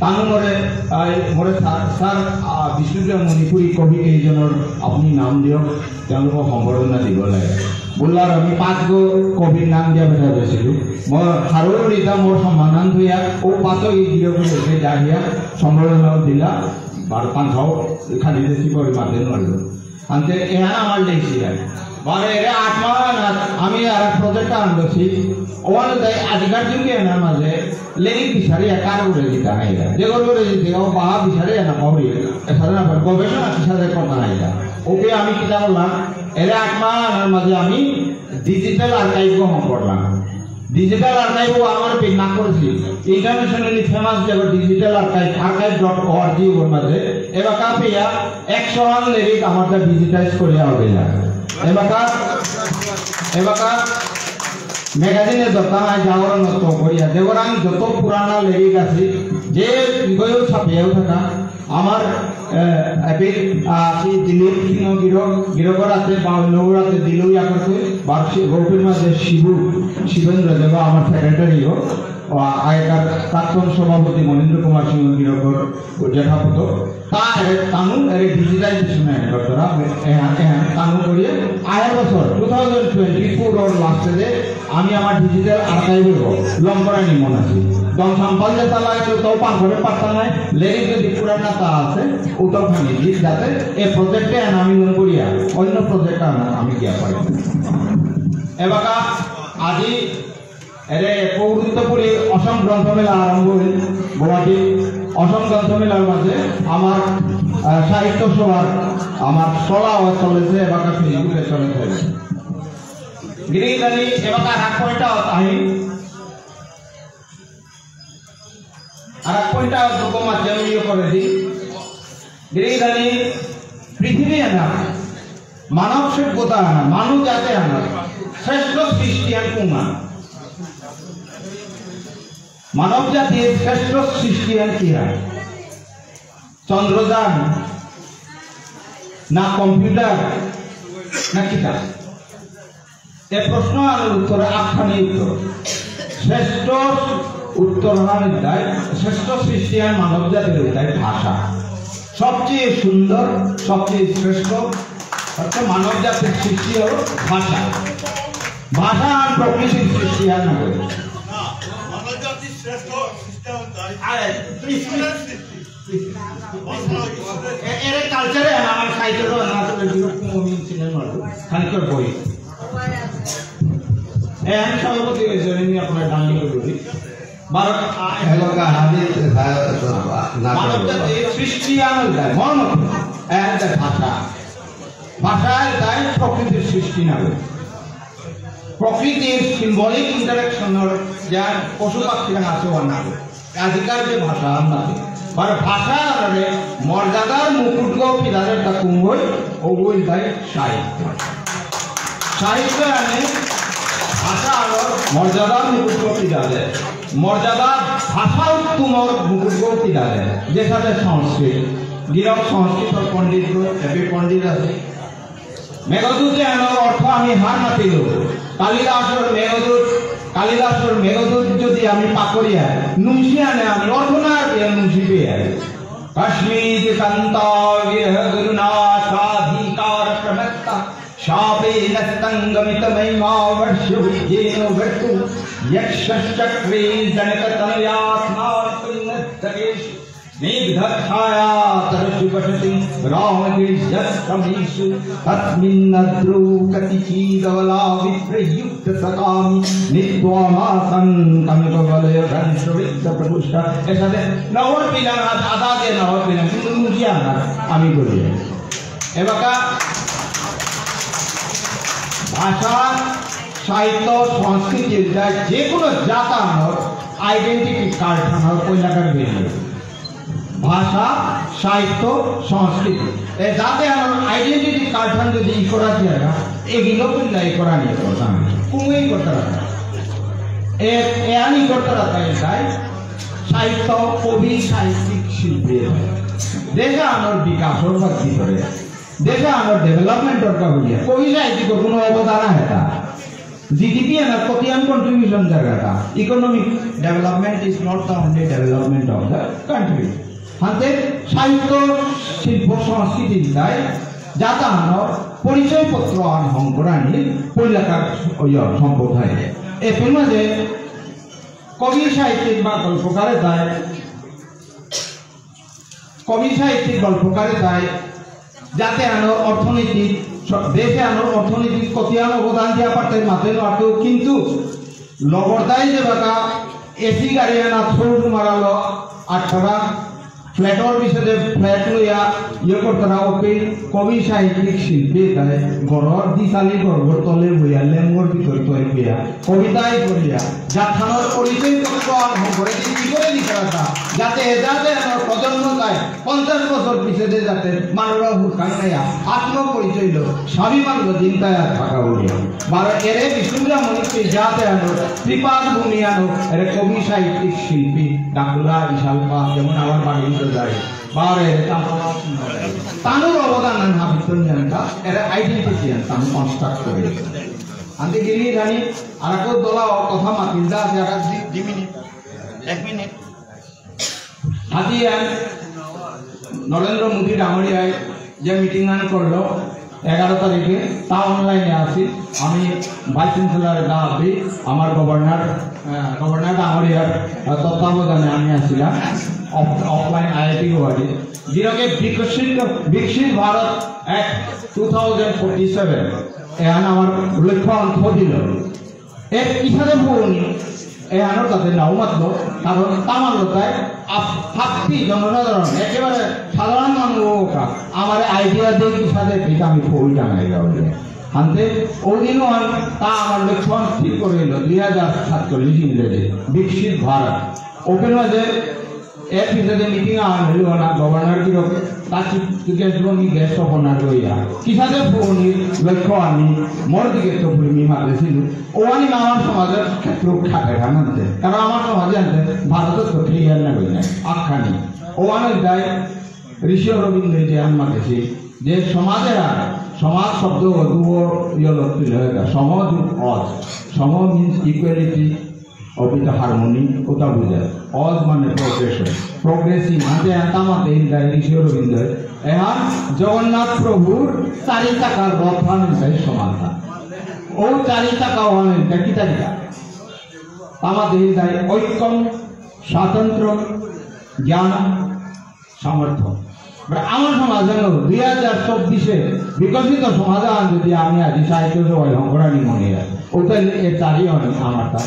তানু মোরে, আই, মোরে স্যার, স্যার, আ, বিষ্ণুপ্রিয়া মণিপুরী কবি কেইজনর আপুনি নাম দিয়ক, তেওঁলোকক সম্বৰ্ধনা দিব লাগে। বুললার আমি পাঁচগো কবির নাম দিয়া বেঠা দিছিলো। মই হারৌর রিতা মোর সম্মানান ধুইয়া, ও পাঁচো এই গিরক হইতে যা গিয়া সম্বর্ধনাও দিলা, বারো পাঁচও খালি দেশি করে মাতে নড়লো। আনতে এহান আমার লেখছি আর। বারো এরে আট মাস আমি আর এক প্রজেক্ট আনছি। ওখানে তাই আজিকার যুগে এনার মাঝে লেরিক বিচারে কার করে দিতে হয় এরা। যে করে করে দিতে, ও বাহা বিচারে না পাউরি। এসাদে না পারে, গবেষণা কিসাদে করতে হয় এরা। ওকে আমি কিতা করলাম, এরে আট মাস আনার মাঝে আমি ডিজিটাল আর্কাইভ গ্রহণ করলাম। ডিজিটাল আর্কাইভ ও আমার পেন না করেছি। ইন্টারন্যাশনালি ফেমাস যে digital archive, archive dot O R G ওর মাঝে। এবার কাপিয়া একশো আন লেরিক আমার তা ডিজিটাইজ করিয়া হবে না। এবাকা, এবাকা ম্যাগাজিনে যত আয় জাগরণ নষ্ট করিয়া, যেগর আমি যত পুরানা লেরিক আছে, যে গয়ও ছাপিয়াও থাকা, আমার, এ, এপিক, আ, শ্রী দিলীপ সিংহ গিরক, গিরকর হাতে বা অন্যগর হাতে দিলেও ইয়া করতে, বা সে গল্পের মাঝে শিবু, শিবেন্দ্র দেব আমার সেক্রেটারি হোক, আ-, আগেকার প্রাক্তন সভাপতি মনীন্দ্র কুমার সিংহ গিরকর জেঠাপুত, তা এরে তানু এরে digitization এ করতারা, এহান, এহান তানু করিয়া আগের বছর two thousand twenty four র last এ আমি আমার digital archive এ লম করানি মন আছে। দম সাম্পাল যে তালা আছে তাও পান করে পারতা নাই, লেরিক যদি পুরানা তা আছে, ওটাও খানি দিক যাতে এ project এ আমি লম করিয়া অন্য project আনা আমি গিয়া পারি। এবাকা আজি এরে পৌরুত্বপুরী অসম গ্রন্থমেলা আরম্ভ হইল গুয়াহাটি। অসম গ্রন্থমেলার মাঝে আমার, আহ, সাহিত্য সভার আমার চলা ও চলেছে, এবাকা Facebook এ চলে থাকে। গিরি গিথানি এবাকা আর এক point আহি, আর এক point দুঃখ মাঝে আমি ইয়ে করে দিই। গিরি গিথানি পৃথিবী আনা, মানব সভ্যতা আনা, মানব জাতি আনা, শ্রেষ্ঠ সৃষ্টি আর কুমা। মানব জাতির শ্রেষ্ঠ সৃষ্টি আর কি হয়? চন্দ্রযান, না computer, না কিতা? এ প্রশ্ন আর উত্তর আখানি উত্তর। শ্রেষ্ঠ উত্তর হান দেয়, শ্রেষ্ঠ সৃষ্টি আর মানব জাতির দেয় ভাষা। সবচেয়ে সুন্দর, সবচেয়ে শ্রেষ্ঠ হচ্ছে মানব জাতির সৃষ্টি হলো ভাষা। ভাষা আর প্রকৃতির সৃষ্টি আর না করে। মানব জাতির শ্রেষ্ঠ সৃষ্টি হলো তাই। আরে, ঈশ্বরের সৃষ্টি। এ-, এর culture এ আমার সাহিত্য না তো কোনো মিল ছিল না, খালি করে বই। এ, আমি সভাপতি হয়েছি, আমি আপনার ডান্ডি করে বলি। ভারত, আ, হ্যালো, কাহানি, এ, না মানব করে জাতির সৃষ্টি আনন্দ, মন, এ, ভাষা। ভাষা এটাই প্রকৃতির সৃষ্টি না। প্রকৃতির symbolic interaction র যা পশু পাখিরা আছে, ও না। আজিকার যে ভাষা আমরা, মানে ভাষা আনরে মর্যাদার মুকুটগ পিদারে তা কুঙ্গই, ওগুই তাই সাহিত্য। সাহিত্য আনে ভাষা আনর মর্যাদার মুকুটগ পিদারে। মর্যাদার ভাষা উত্তমর মুকুটগ পিদারে। যেসাদে সংস্কৃত। গিরক সংস্কৃত পণ্ডিত, এপি পণ্ডিত আছে। মেঘদূতে আনর অর্থ আমি হার মাতিল। কালিদাসর মেঘদূত, কালিদাসর মেঘদূত যদি আমি পাকরিয়া, নুংসি আনে আমি অর্থ না পেয়ে নুংসি পেয়ে। কস্মিচিৎ সন্তো গিরো গুরুণা স্বাধিকারপ্রমত্তঃ। শাপেন স্তম্ভয়িতুমেবাবশ্যো যেন বর্তু। যক্ষশ্চক্রে জনকতনয়াস্মান্ পুণ্যক্ষেত্রেষু। স্নিগ্ধচ্ছায়াতরুষীবসতিরামগির্যশ্রমেষু। তস্মিন্নদ্রৌ কতিচিদবলা বিপ্রযুক্তশতানি নিত্বা মাসাং কনকবলয়োর্ধশ্রোণীন্দ্রপ্রভূষা। এসাদে নাহর পিলাং, আদা, আদা দিয়ে নাহর পিলাং, কিন্তু মুজিয়া না, আমি বলি। এবাকা ভাষা, সাহিত্য, সংস্কৃতি, যা যে কোনো জাত আমার identity card আমার পয়লাকার বেরিয়ে। ভাষা, সাহিত্য, সংস্কৃতি। এ জাতে আমার identity card যদি ই করা যায় না, এগুলো কিন্তু ই করা নিয়ে কথা। কুমুই করতে পারে। এ, এ আনি করতে পারে তাই, তাই সাহিত্য, কবি, সাহিত্যিক, শিল্পী। দেখা আমার বিকাশ ওর ভিতরে। দেখা আমার development দরকার হইয়া। কবি সাহিত্যিক কোনো অবদান আছে তা। জি ডি পি এর কতিয়ান contribution জায়গাটা। Economic development is not the only development of the country. হাতে সাহিত্য, শিল্প, সংস্কৃতি তাই জাতাহানর পরিচয়পত্র আর হংকরানি পৈলাকার সম্পদ হয়। এপের মাঝে কবি সাহিত্যিক বা গল্পকারে তাই কবি সাহিত্যিক গল্পকারে তাই জাতে আনোর অর্থনীতি, স-, দেশে আনোর অর্থনীতি কতিয়ান অবদান দিয়া পারতে মাতে নাটো, কিন্তু লগরদাই যে বাকা এসি গাড়ি আনা থ্রু মারালো আঠারো ফ্ল্যাটর বিষয়ে ফ্ল্যাট লইয়া ইয়ে করতারা ওপে কবি সাহিত্যিক শিল্পী তাই ঘরর দিশালি গর্ভর তলে বইয়া লেঙ্গর ভিতর তলে বইয়া কবিতাই করিয়া জাতহানর পরিচয় পত্র আর হকরে দি কি করে দিতারা তা, যাতে এ যাতে আমার প্রজন্ম তাই পঞ্চাশ বছর পিছে দে যাতে মানুরা হুরকান নাইয়া আত্মপরিচয় লো স্বাভিমান লো দিন তাই আর থাকা বলিয়া। বারো এরে বিষ্ণুপ্রিয়া মণিপুরী যাতে আনো, ত্রিপাদ ভূমি আনো, এরে কবি সাহিত্যিক শিল্পী, ডাকুলা, ইশালপা, যেমন আমার বাড়ির মধ্যে যায়। বারো এরে তানুর অবদান আন হাবিত জানতা, এরে আইডেন্টিটি আন তানু কনস্ট্রাক্ট করে। আনতে গিরি জানি, আর এক দলা কথা মাতিল দা আছে, আর এক দি-, দি মিনিট। এক মিনিট। আজি ইয়াত নরেন্দ্র মোদী ডাঙরিয়ায় যে মিটিং আন করলো এগারো তারিখে, তা অনলাইনে আছি। আমি ভাইস চ্যান্সেলর দা আবি, আমার গভর্নর, আহ, গভর্নর ডাঙরিয়ার, আহ, তত্ত্বাবধানে আমি আছিলাম অফ-, অফলাইন আইআইটি গুয়াহাটি। যেটাকে বিকশিত, বিকশিত ভারত এক টু থাউজেন্ড ফোর্টি সেভেন, এহান আমার লক্ষ্য অন্ত দিল। এ কিসাদে পুরনি, এহানর তাতে নাও মাতলো, কারণ তামার লোকায় আপ-, হাপ্তি জনসাধারণ, একেবারে সাধারণ মানুষ ওকা, আমার আইডিয়া দিয়ে কিসাদে পিতা আমি ফুল টাঙাই যাওয়া যায়। হানতে ওদিনও আন-, তা আমার লক্ষ্য ঠিক করে এলো, দুই হাজার সাতচল্লিশ ইংরেজি, বিকশিত ভারত। ওপেন মাঝে এর ভিতরে মিটিং আহান হইল না, গভর্নর গিরক তার চিফ গেস্ট এবং গেস্ট অফ অনার লইয়া। কিসাদে পুরনি লক্ষ্য আমি মোর দিকে তো পুরি মি মাতেছিল। ও আমি আমার সমাজের ক্ষেত্রে খাটে খান আনতে। কারণ আমার সমাজে আনতে ভারতের তো খেয়ে আর না হই না। আখ্যানি। ও আমি যাই ঋষি অরবিন্দ যে আমি মাতেছি যে সমাজে আর সমাজ শব্দ দুয়ো ইয়লো তুলে হয়ে গেল। সম যোগ অজ। সম মিন্স ইকুয়ালিটি, অবিতা হারমোনি, ওটা বুঝায়। অজ মানে প্রোগ্রেশন। প্রোগ্রেসিভ, মাঝে আনতাম আতে ইন গাইড ঋষি অরবিন্দ। এহান জগন্নাথ প্রভুর চারি চাকার রথ আন তাই সমানতা। ও চারি চাকা ওয়ান এটা কি তারিখা? আমাদের তাই ঐক্যম, স্বাতন্ত্র্য, জ্ঞান, সামর্থ্য। মানে আমার সমাজে দুই হাজার চব্বিশে বিকশিত সমাধান যদি আমি আজি সাহিত্য সভায় হংকরানি মনে হয়, ওটা এ চারি অনেক আমার তা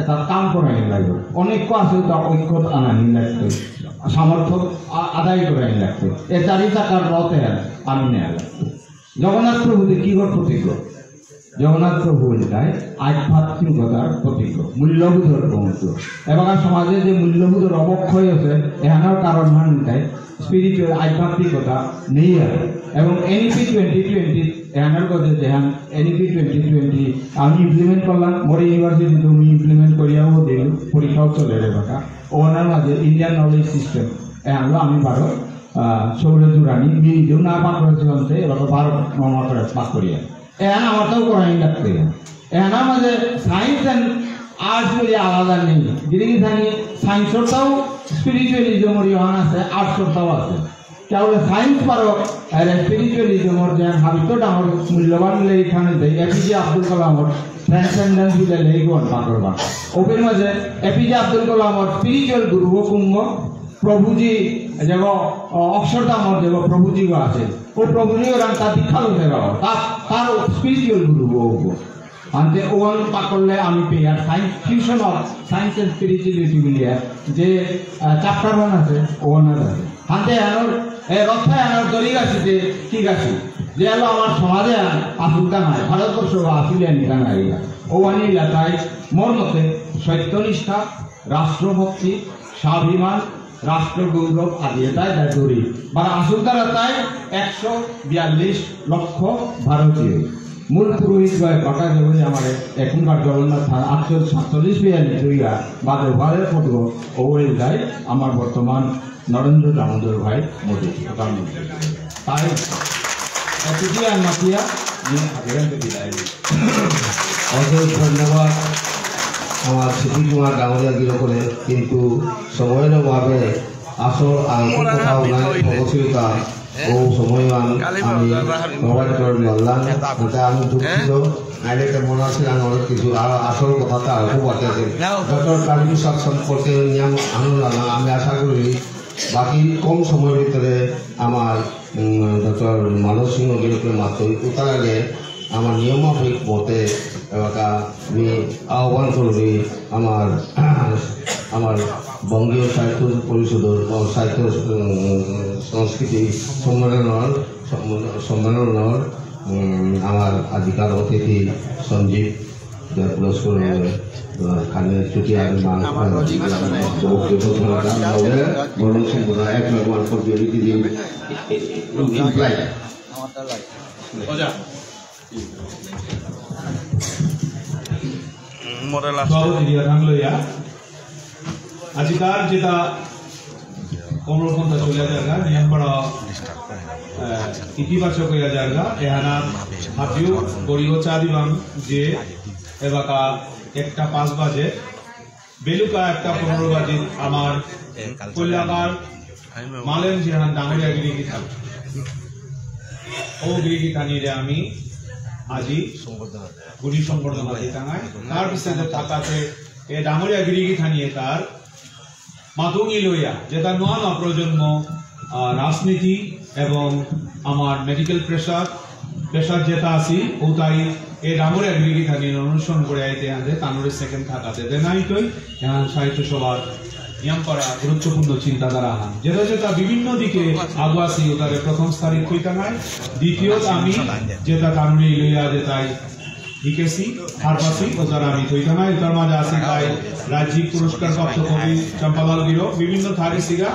এটা কাম করানি লাগবে। অনেক আছে তা ঐক্য আনানি লাগবে, সামর্থ্য আ-, আদায় করানি লাগবে। এ চারি চাকার রথে আমি নেওয়া লাগবে। জগন্নাথ প্রভুতে কি ঘর প্রতিজ্ঞ? জগন্নাথ প্রভু বলতাই আধ্যাত্মিকতার প্রতীক, মূল্যবোধর প্রতীক। এবাকা সমাজে যে মূল্যবোধর অবক্ষয় আছে, এহানর কারণ হান তাই স্পিরিচুয়াল আধ্যাত্মিকতা নেই আর। এবং এনইপি টোয়েন্টি টোয়েন্টি এহানর গজে যেহান এনইপি টোয়েন্টি টোয়েন্টি আমি ইমপ্লিমেন্ট করলাম, মোর ইউনিভার্সিটি তুমি ইমপ্লিমেন্ট করিয়াও দিল, পরীক্ষাও চলে রে বাকা। ওনার মাঝে ইন্ডিয়ান নলেজ সিস্টেম এহানলো আমি বারো, আহ, সৌরে জুড়ানি, মিনিটেও না পাক করেছে জানতে, এবার তো বারো নম্বর করে পাক করিয়া। এহান আমারটাও করাই লাগতে। এহান আমাদের সায়েন্স এন্ড আর্টস বলে আলাদা নেই। যদি কি জানি সায়েন্সরটাও স্পিরিচুয়ালিজমর ইহান আছে, আর্টসরটাও আছে। তাহলে সায়েন্স পারো, আর স্পিরিচুয়ালিজমর যে হাবিত ডাঙর মূল্যবান লেখা নেই, এপিজে আব্দুল কালামর ট্রান্সেন্ডেন্স বুলে লেখা পাকরবা। ওপেন মাঝে এপিজে আব্দুল কালামর স্পিরিচুয়াল গুরু কুম্ভ প্রভুজি যেগো, অ, অক্ষরধামর যেগো প্রভুজিগো আছে, ও প্রভুজিগো রাং তার দীক্ষা লইতে যাও, তার, তার স্পিরিচুয়াল গুরু ও, ও। আনতে ওয়ান পাকরলে আমি pair science, fusion of science and spirituality বুলিয়া যে, আ, চ্যাপ্টার ওয়ান আছে, ওয়ান আছে। আনতে আনোর, এ, রথে আনোর দড়ি গাছিতে কি গাছি? যে হলো আমার সমাজে আন-, আসুক তা নাই, ভারতবর্ষ বা আসিলে নিতা নাই। ও আনি ইলাকায় মোর মতে সত্যনিষ্ঠা, রাষ্ট্রভক্তি, স্বাভিমান, রাষ্ট্র গৌরব আদি এটাই তাই দড়ি। বারো আসুদার তাই একশো বিয়াল্লিশ লক্ষ ভারতীয়। মূল পুরোহিত ভাই বাকা যেমন আমার এখনকার জগন্নাথ থান আটশো সাতচল্লিশ বিয়াল্লিশ হইয়া বাদে ভারে ফটো ওয়েল দেয় আমার বর্তমান নরেন্দ্র দামোদর ভাই মোদী প্রধানমন্ত্রী। তাই এতটি আর মাতিয়া নিয়ে হাজারানকে বিদায় দিই। অশেষ ধন্যবাদ আমার সিদ্ধি কুমার ডাঙরিয়া গিরকরে, কিন্তু সময়র অভাবে আসল আর কথাও নাই, ভগবতীতা ও সময়মান আমি প্রভাইড করে মারলাম, এটা আমি দুঃখিত। নাইলে তো মনে আছে আমার কিছু আর আসল কথাটা আর খুব আছে। ডক্টর কালীপ্রসাদ সম্পর্কে নিয়ম আনন্দ আমি আশা করি বাকি কম সময়র ভিতরে আমার, উম, ডক্টর মানস সিংহ গিরকে মাত্র উত্তর আগে আমার নিয়মাফিক মতে এলাকা আমি আহ্বান করবি আমার, আমার বঙ্গীয় সাহিত্য পরিষদর, ও, সাহিত্য, উম, সংস্কৃতি সম্মেলনর, সম্মেলনর, উম, আমার আজিকার অতিথি সঞ্জীব পুরস্কার, আহ, খানে চুটি আর মান, আমার আহ, অধিকার নাই। বক্তব্য ধরা যাক, তাহলে বরং সম্প্রদায় এক নম্বর পদ্ধতি দিন, imply। মোরে লাস্ট। সভাপতি দিয়া থাকলো ইয়া। আজিকার যেটা কমলপন্থা চলে যারগা, নিয়ামপাড়া, আহ, ইতিবাচক হইয়া যারগা, এহানা হাবিউ গরিব চা দিবাং যে এবাকা একটা পাঁচ বাজে, বেলুকা একটা পনেরো বাজে আমার কল্যাণর মালেন যেহান ডাঙরিয়া গিরিগিথানি। ও গিরিগিথানিরে আমি আজি গুণী সম্বর্ধনা দিতাঙাই। তার পিছনে থাকাতে এ ডাঙরিয়া গিরিগিথানি তার মাতুঙি লইয়া, যেটা নোয়া নোয়া প্রজন্ম, আহ, রাজনীতি এবং আমার মেডিকেল প্রেশার, প্রেশার যেটা আছি, ওটাই এ ডাঙরিয়া গিরিগিথানি অনুসরণ করে আইতে আনতে তানুরে সেকেন্ড থাকাতে। দে নাই তুই, এহান সাহিত্য সভার নিয়ম করা গুরুত্বপূর্ণ চিন্তাধারা আহান। যেটা যেটা বিভিন্ন দিকে আগুয়াছি, ওটারে প্রথম স্থানে কইতা নাই। দ্বিতীয়ত আমি যেটা কারণে লইয়া যেটাই লিখেছি, হারপাসি, ওটার আমি থইতাম না, ওটার মাঝে আছে তাই রাজ্যিক পুরস্কার প্রাপ্ত কবি চম্পালাল গিরক, বিভিন্ন থাকেসিগা।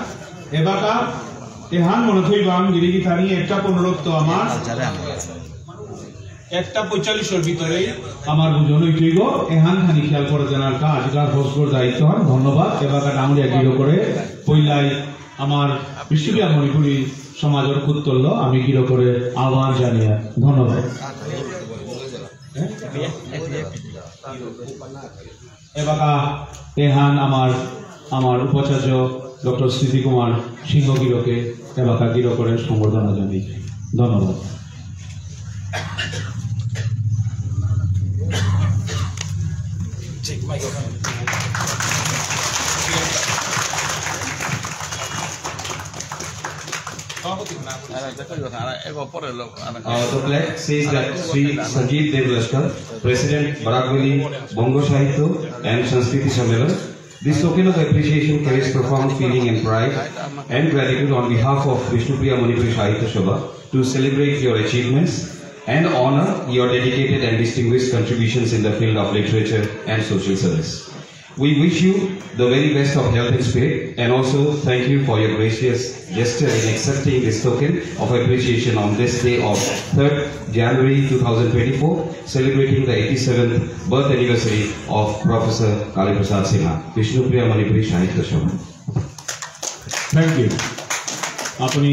এবাকা এহান মনে থইবাং, গিরিগিথানি একটা পনেরো তো আমার, একটা পঁয়তাল্লিশর ভিতরে আমার বুঝন হইতইব, এহান খানি খেয়াল করে দেনার কা আজিকার হোস্টর দায়িত্ব হন। ধন্যবাদ। এবাকা ডাঙরিয়া গিরকরে পইলাই আমার বিষ্ণুপ্রিয়া মণিপুরী সমাজর কুত্তল্য আমি গিরকরে আহ্বান জানিয়া ধন্যবাদ। এবাকা এহান আমার, আমার উপাচার্য ডক্টর স্মৃতি কুমার সিংহ গিরকে এবাকা গিরকরে সম্বর্ধনা জানাই। ধন্যবাদ। Uh, the plaque says that Sri Sanjeev Dev Laskar, President, Barak Valley Bongo Sahitya and Sanskriti Sammelan, this token of appreciation carries profound feeling and pride and gratitude on behalf of Vishnupriya Manipuri Sahitya Sabha to celebrate your achievements and honor your dedicated and distinguished contributions in the field of literature and social service. We wish you the very best of health and spirit, and also thank you for your gracious gesture in accepting this token of appreciation on this day of third January two thousand twenty-four, celebrating the eighty-seventh birth anniversary of Professor Kali Prasad Sinha, Vishnupriya Manipuri Sahitya Sabha. Thank you. আপুনি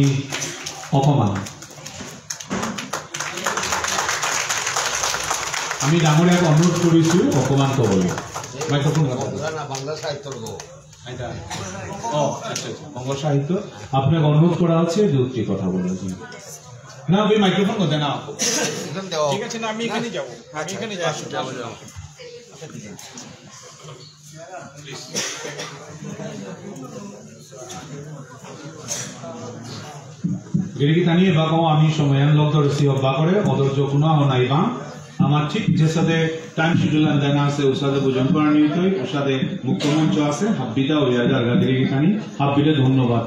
অকমান আমি ডাঙৰীয়াক অনুৰোধ কৰিছো অকমান ক'বলৈ। মাইক্ৰফোন বাংলা, বাংলা সাহিত্যর গো। আচ্ছা, আচ্ছা, বঙ্গ সাহিত্য। আপোনাক অনুৰোধ কৰা হৈছে দুটি কথা বলার জন্য। না, ওই মাইক্রোফোন কোথায় না? ঠিক আছে, না, আমি এখানে যাবো। আমি এখানে যাবো। গিরিগিথানি এবাকাও আমি সময়হান লগ ধরেছি, অব্বা করে, অদর যকুনা হনাইবা। আমার ঠিক যে সাথে টাইম শিডিউল আন দেনা আছে, উসাদে ভোজন করা নিয়ে তুই, উসাদে মুক্তমঞ্চ আছে, হাব্বিতা হইয়া যার গিরিগিথানি, হাব্বিতে ধন্যবাদ।